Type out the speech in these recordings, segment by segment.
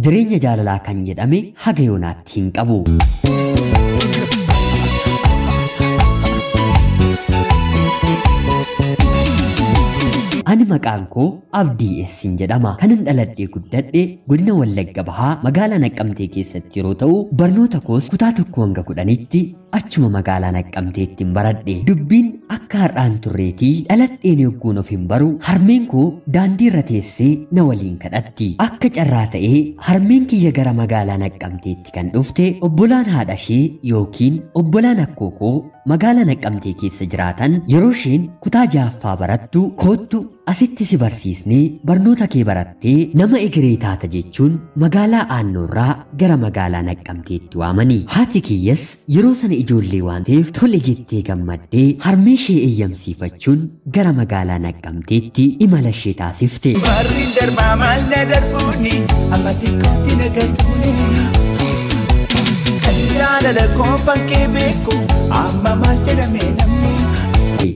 Jireenya jaalalaa kan jedhame haga yoonaatti hin qabu. Ani maqaan koo Abdii Essin jedhama. Kanan dhaladhee guddadhe godina Wallagga Bahaa magaalaa Naqqamtee keessatti yeroo ta'u, barnoota koos kutaa 1 hanga 10tti achuma magaalaa Naqqamteetti baradhe. Dubbiin akka har'aan turreetii dhaladheen yogguun of hin baru harmeen koo daandii irra teessee na waliin kadhatti. Akka carraa ta'ee harmeen kiyya gara magaalaa Naqqamteetti kan dhufte obbolaan haadha ishee yookiin obbolaan akkoo koo magaalaa Naqqamtee keessa jiraatan yeroo isheen kutaa 6ffaa barattu koottu asitti si barsiisnee barnoota kee barattee nama egeree taata jechuun magaalaa Aannoorraa gara magaalaa Naqqamteetti waamanii. Haati kiyyas yeroo sana ijoollee waan ta'eef tole jettee gammaddee harmee ishee eeyyamsiifachuun gara magaalaa Naqqamteetti imala ishee taasifte. Barriin darbaa maal na darbuuni amma xiqqootti na gatuuni. Kan jaalala koofan kee beeku amma maal jedhame namni.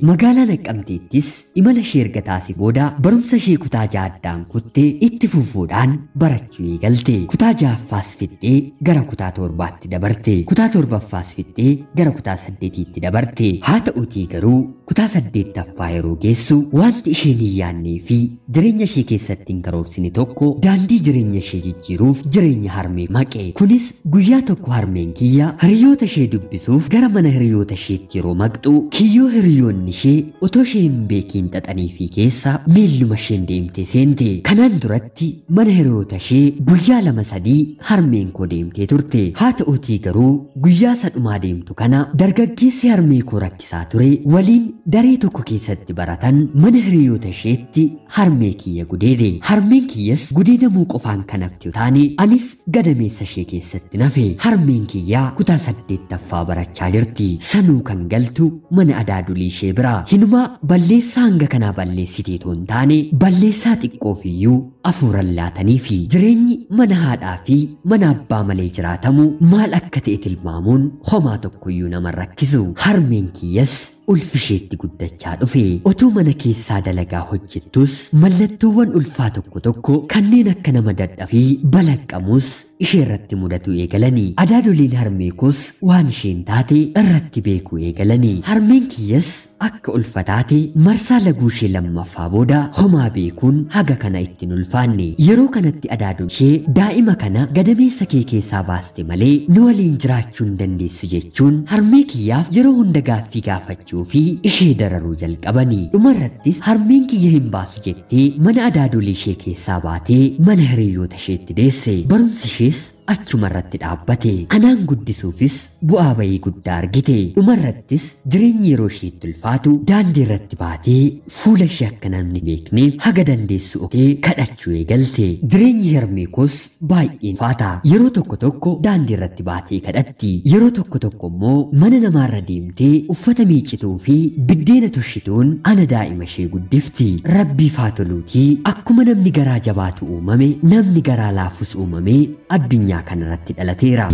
Magaalaa Naqqamteettis imala ishee erga taasif booda barumsa ishee kutaa 6 kuttee itti fufuudhaan barachuu eegalte. Kutaa 6ffaas fixxee gara kutaa 7tti dabarte. Kutaa 7ffaas fixxee gara kutaa 8tti dabarte. Haa ta'uutii garuu kutaa 8ffaa yeroo geessu wanti isheen hin yaadnee fi jireenya ishee keessatti hin karoorsine tokko daandii jireenya ishee jijjiiruuf jireenya harmee maqe. Kunis guyyaa tokko harmeen kiyya hiriyoota ishee dubbisuuf gara mana hiriyoota isheetti yeroo maqxu kiyyoo hiriyoonni ishee otoo ishee hin beekiin xaxanii fi keessa miilluma isheen deemtee seente. Kanaan duratti mana hiriyoota ishee guyyaa 2-3 harmeen koo deemtee turte. Haa ta'uutii garuu guyyaa sadhumaa deemtu kana dargaggeessi harmee koo rakkisaa ture waliin daree tokko keessatti baratan mana hiriyoota isheetti harmee kiyya gudeede. Harmeen kiyyas gudeedamuu qofaan kan hafte taane anis gadameessa ishee keessatti nafe. Harmeen kiyyaa kutaa 8ffaa barachaa jirti. Sanuu kan galtu mana adaadulii ishee bira. Hinumaa balleessaa hanga kanaa balleessitee otoo hin taane balleessaa xiqqoofiyyuu afuuran laatanii fi jireenyi mana haadhaa fi mana abbaa malee jiraatamu maal akka ta'e tilmaamuun homaa tokkoyyuu nama rakkisu. Harmeen kiyyas ulfi isheetti guddachaa dhufe. Otuu mana keessaa dalagaa hojjettus mallattoowwan ulfaa tokko tokko kanneen akka nama dadhabbii balaqqamus ishee irratti mudatu eegalanii. Adaadoliin harmee koos waan isheen taate irratti beekuu eegalanii. Harmeen kiyyas akka ulfa taate marsaa laguu ishee 2ffaa booda homaa beekuun haga kana ittiin ulfaanne. Yeroo kanatti adaadoon ishee daa'ima kana gadameessa kee keessaa baaste malee nu waliin jiraachuu hin dandeessu jechuun harmee kiyyaaf yeroo hunda gaaffii gaafachuu fi ishee dararuu jalqabanii. Dhumarrattis harmeen kiyya hin baasu jettee mana adaadolii ishee keessaa baatee mana hiriyoota isheetti deesse. Barumsi ishees achuma irratti dhaabbate. Anaan guddisuufis bu'aa bayii guddaa argite. Dhumarrattis jireenyi yeroo isheetti ulfaatu daandii irratti baatee fuula ishee akka namni beekneef haga dandeessu oftee kadhachuu eegalte. Jireenyi harmee koos baay'ee ulfaata. Yeroo tokko tokko daandii irratti baatee kadhatti. Yeroo tokko tokko immoo mana namaarra deemtee uffata miiccituu fi biddeena toshituun ana daa'ima ishee guddifti. Rabbiif haa toluutii akkuma namni garaa jabaatu uumame namni garaa laafus uumame addunyaa kanarratti dhalateera.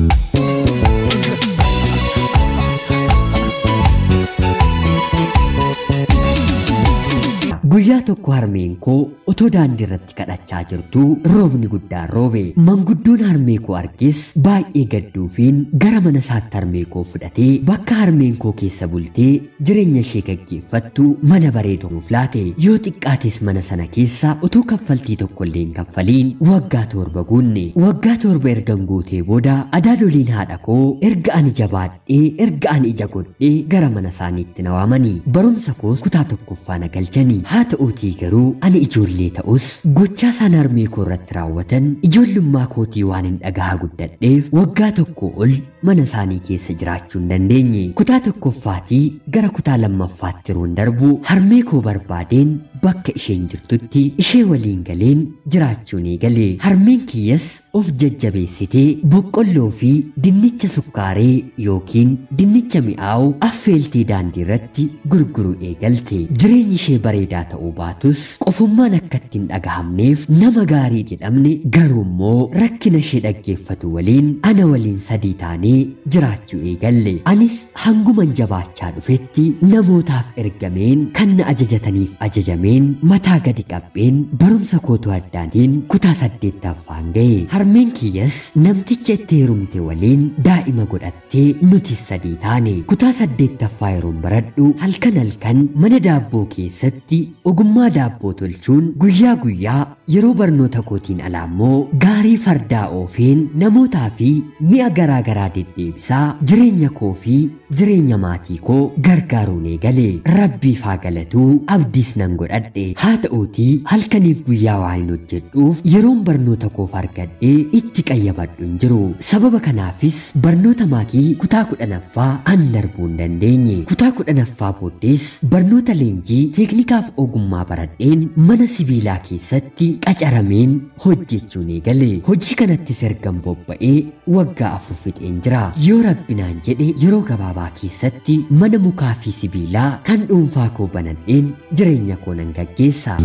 Guyyaa tokko harmeen koo otoo daandii irratti kadhachaa jirtuu roobni guddaan roobe. Manguddoon harmee koo arges baay'ee gadduufiin gara mana isaatti harmee koo fudhatee bakka harmeen koo keessa bultee jireenya ishee gaggeeffattu mana bareedu nuuf laate. Yoo xiqqaates mana sana keessa otoo kaffaltii tokko illee hin kaffaliin waggaa 7 guunne. Waggaa 7 ergan guutee booda adaadoliin haadha koo erga ani jabaadhee erga ani ija godhee gara mana isaaniitti na waamanii. Barumsa koos kutaa 1ffaa na galchanii. Haa ta'uutii garuu ani ijoollee ta'us gochaa isaan harmee koo irratti raawwatan ijoollummaa kootii waan hin dhagahaa guddadheef waggaa 1 ol mana isaanii keessa jiraachuu hin dandeenye. Kutaa 1ffaatii gara kutaa 2ffaatti yeroon darbu harmee koo barbaadeen bakka isheen jirtutti ishee waliin galeen jiraachuun eegale. Harmeen kiyyas of jajjabeessitee boqqolloo fi dinnicha sukkaaree yookiin dinnicha mi'aawu affeeltee daandii irratti gurguruu eegalte. Jireenyi ishee bareedaa ta'uu baatus qofummaan akka ittiin dhagahamneef nama gaarii jedhamne garuu immoo rakkina ishee dhaggeeffatu waliin ana waliin 3 taanee jiraachuu eegalle. Anis hanguman jabaachaa dhufetti namootaaf ergameen kan na ajajataniif ajajameen darbarameen mataa gadi qabbeen barumsa kootu addaatiin kutaa 8ffaan ga'e. Harmeen kiyyas namticha itti heerumte waliin daa'ima godhattee nuti 3 taane. Kutaa 8ffaa yeroon baradhu halkan halkan mana daabboo keessatti ogummaa daabboo tolchuun guyyaa guyyaa yeroo barnoota kootiin alaa immoo gaarii fardaa oofeen namootaa fi mi'a garaa garaa deddeebisaa jireenya koo fi jireenya maatii koo gargaaruun eegale. Rabbiif haa galatuu abdiis nan godhadhe. Haa ta'uutii halkaniif guyyaa waan hin hojjedhuuf yeroon barnoota koof argadhee itti qayyabadhu hin jiru. Sababa kanaafis barnoota maatii kutaa 10ffaa an darbuu hin dandeenye. Kutaa 10ffaa booddees barnoota leenjii teeknikaaf ogummaa baradheen mana sibiilaa keessatti qacarameen hojjechuun eegale. Hojii kanattis ergan bobba'ee waggaa 4 fixeen jira. Yoo rabbinaan jedhe yeroo gabaabaa keessatti mana mukaa fi sibiilaa kan dhuunfaa koo banadheen jireenya koo nan gaggeessa.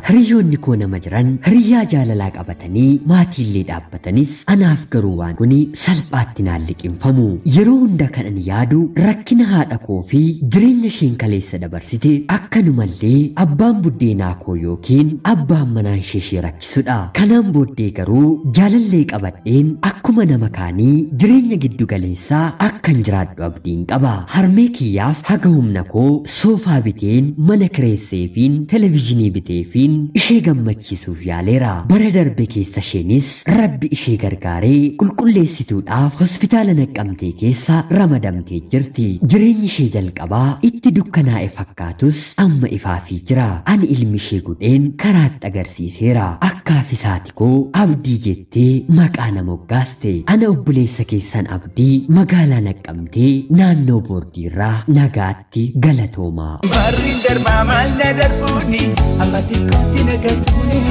Hiriyoonni koo nama jiran hiriyaa jaalalaa qabatanii maatiillee dhaabbatanis anaaf garuu waan kuni salphaatti naan liqimfamu. Yeroo hunda kan ani yaadu rakkina haadha koo fi jireenya isheen kaleessa dabarsite akkanumallee abbaan buddeenaa koo yookiin abbaan manaa ishee rakkisudha. Kanaan booddee garuu jaalallee qabadheen akkuma nama kaanii jireenya giddu galeessaa akkan jiraadhu abdiin qaba. Harmee kiyyaaf haga humna koo soofaa biteen mana kireesseefiin televezyiinii biteefiin ishee gammachiisuuf yaaleera. Bara darbe keessa isheenis rabbi ishee gargaaree qulqulleessituudhaaf hospitaala Naqqamtee keessa ramadamtee jirti. Jireenyi ishee jalqabaa itti dukkanaa'e fakkaatus amma ifaafii jira. Ani ilmi ishee gudheen karaatti agarsiiseera. Akkaaf isaati koo Abdii jettee maqaa na moggaaste. Ana obboleessa keessan Abdii magaalaa Naqqamtee naannoo boordiirraa nagaatti galatoomaa. Barri darbaa maal na darbuuni amma xiqqootti na gatuuni.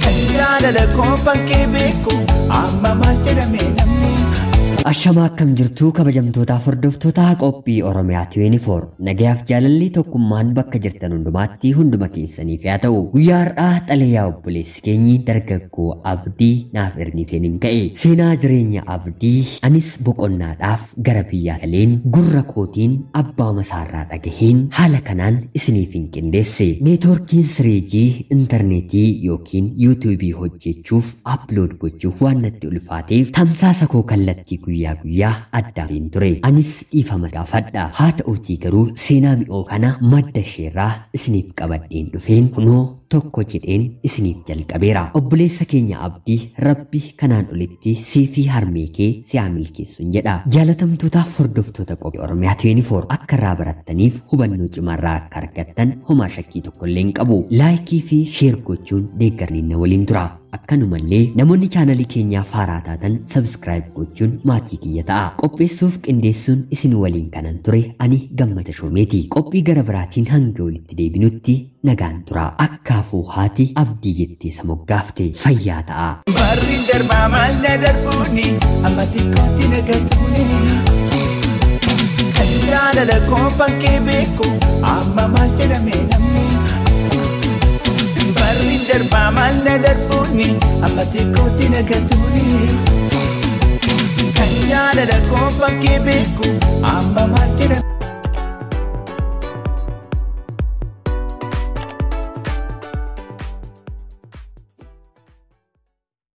Kan jaalala koofan kee beeku amma maal jedhame namni. Ashamaa akkam jirtu kabajamtootaaf hordoftoota qophii Oromiyaa 24 nagayaaf jaalalli tokkummaan bakka jirtan hundumaatti hunduma keessaniif haa ta'u. Guyyaa har'aa xalayaa obboleessi keenyi dargaggoo Abdii naaf ergiteen hin ka'e. Seenaa jireenya Abdii anis boqonnaadhaaf gara biyyaa galeen gurra kootiin abbaa masaarraa dhagaheen haala kanaan isiniif hin qindeesse. Neetwoorkiin 3G intarneetii yookiin yuutuubii hojjechuuf aplood gochuuf waan natti ulfaateef tamsaasa koo kallattii guyyaa guyyaa addaatiin ture. Anis dhiifama gaafadha. Haa ta'uutii garuu seenaa mi'oo kana madda isheerraa isiniif qabadheen dhufeen kunoo tokko jedheen isiniif jalqabeera. Obboleessa keenya Abdii Rabbi kanaan olitti siifii harmee kee si haa milkeessuun jedha. Jaalatamtootaaf hordoftoota qophii Oromiyaa 24 akka irraa barattaniif hubannoo cimaarraa akka argattan homaa shakkii tokkollee hin qabu. Laayikii fi sheer gochuun deeggarni na waliin tura. Akkanumallee namoonni chaanalii keenyaa faaraa taatan sabskiraayib gochuun maatii kiyya ta'a. Qopheessuuf qindeessuun isin waliin kanan ture ani Gammata Shoomeeti. Qophii gara biraatiin hanga walitti deebinutti nagaan tura. Akkaafuu haati Abdii jettee isa moggaafte fayyaa ta'a. Barri darbaa maal na darbuuni amma xiqqootti na gatuuni. Kan jaalala koofan kee beeku amma maal jedhame namni. Barri darbaa maal na darbuuni amma xiqqootti na gatuuni. Kan jaalala koofan kee beeku amma maal jedhame.